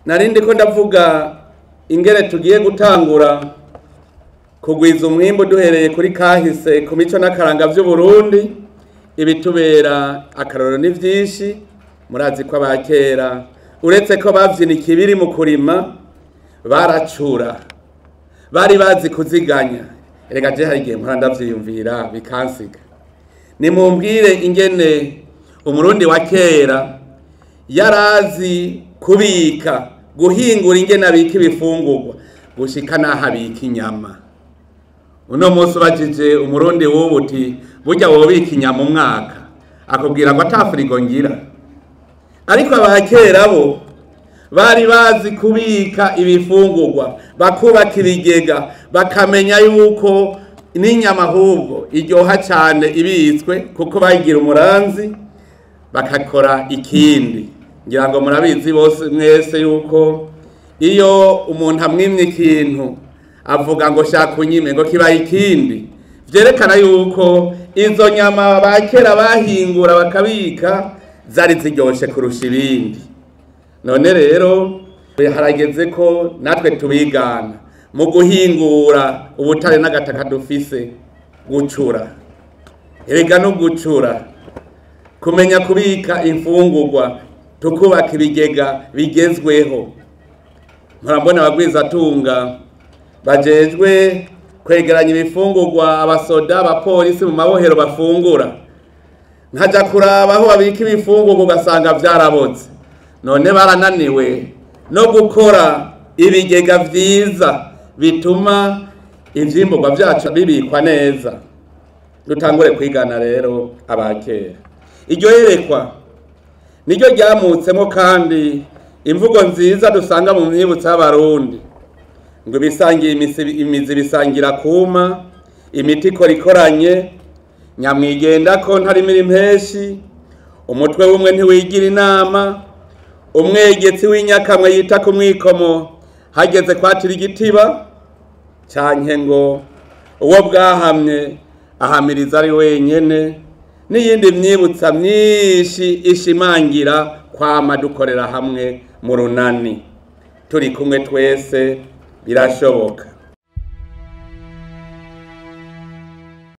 Narindi ko ndavuga ingere tugiye gutangura kugwiza umwimbu duhereye kuri kahise, ku mico n'akaranga vy'Uburundi. Ibitubera akarorero ni vyinshi. Murazi ko abakera, uretse ko bavyina ikibiri mu kurima, baracura, bari bazi kuziganya. Erega je hari igihe mpora ndavyiyumvira bikansiga. Nimumbwire ingene Umurundi wa kera yarazi kubika, guhingura, ingene abika ibifungurwa, gushika n'aho abika inyama. Uno munsi ubajije Umurundi w'ubu uti: "Burya wobika inyama umwaka?" akubwira ngo ata frigo ngira. Ariko abakera bo bari bazi kubika ibifungurwa, bakubaka ibigega, bakamenya yuko n'inyama ahubwo iryoha cyane ibitswe, kuko bayigira umuranzi bakakora ikindi. Ngira ngo murabizi bose mwese yuko iyo umuntu amwimye ikintu avuga ngo: "Shaka unyime", ngo kibaye ikindi. Vyerekana yuko izo nyama ba kera bahingura bakabika zari ziryoshe kurusha ibindi. None rero harageze ko natwe tubigana mu guhingura ubutare n'agataka dufise. Gucura, erega no gucura, kumenya kubika imfungurwa, tukubaka ibigega bigezweho. Murambona abagwizatunga bajejwe kwegeranya ibifungurwa abasoda, abapolisi mu mabohero bafungura, nkaja kuraba aho babika ibifungurwa ugasanga vyarabotse. None barananiwe no gukora ibigega vyiza bituma ivyimburwa vyacu bibikwa neza? Dutangure kwigana rero abakera. Iryo yerekwa niryo ryamutsemo kandi imvugo nziza dusanga mu myibutso y'Abarundi ngo: "Ibisangiye imizi bisangira kuma", "Imiti ikora ikoranye", "Nyamwigenda ko ntarimira impeshi", "Umutwe w'umwe ntiwigira inama", "Umwegetsi w'inyakamwe yita ku mwikomo hageze kwatira igitiba", canke ngo: "Uwo bwahamye ahamiriza ari wenyene", n'iyindi myibutsa myinshi ishimangira kwama dukorera hamwe mu runani. Turi kumwe twese birashoboka.